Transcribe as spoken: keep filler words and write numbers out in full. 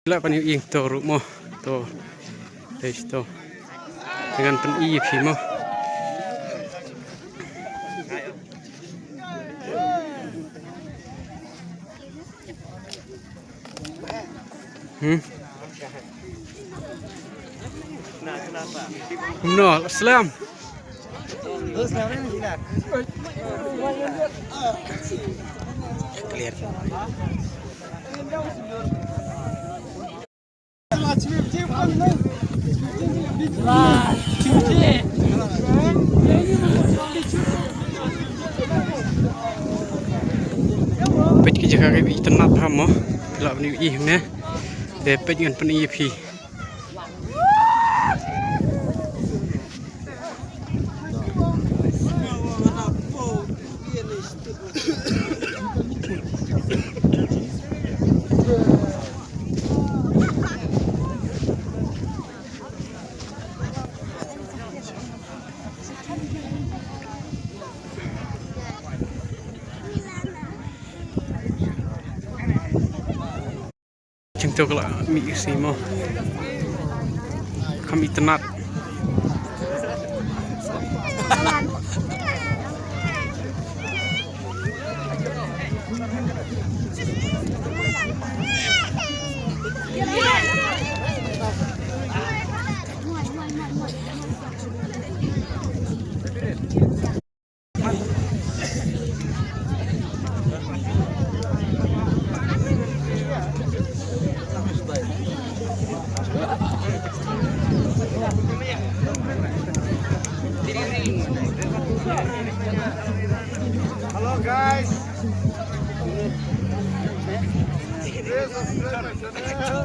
Lah pan ïing to ruh mo. To. Te to. Te ngan pyni ïa phi mo. Hmm. No, slam. Clear. Peit ki jaka kiba itynnad bha mo. Phi lah ban ïohi hangne. Te peit ngan pyni ïa phi. Jingto ka la mih ïa ka sngi mo. Kham itynnad. Hello guys. Please subscribe my channel.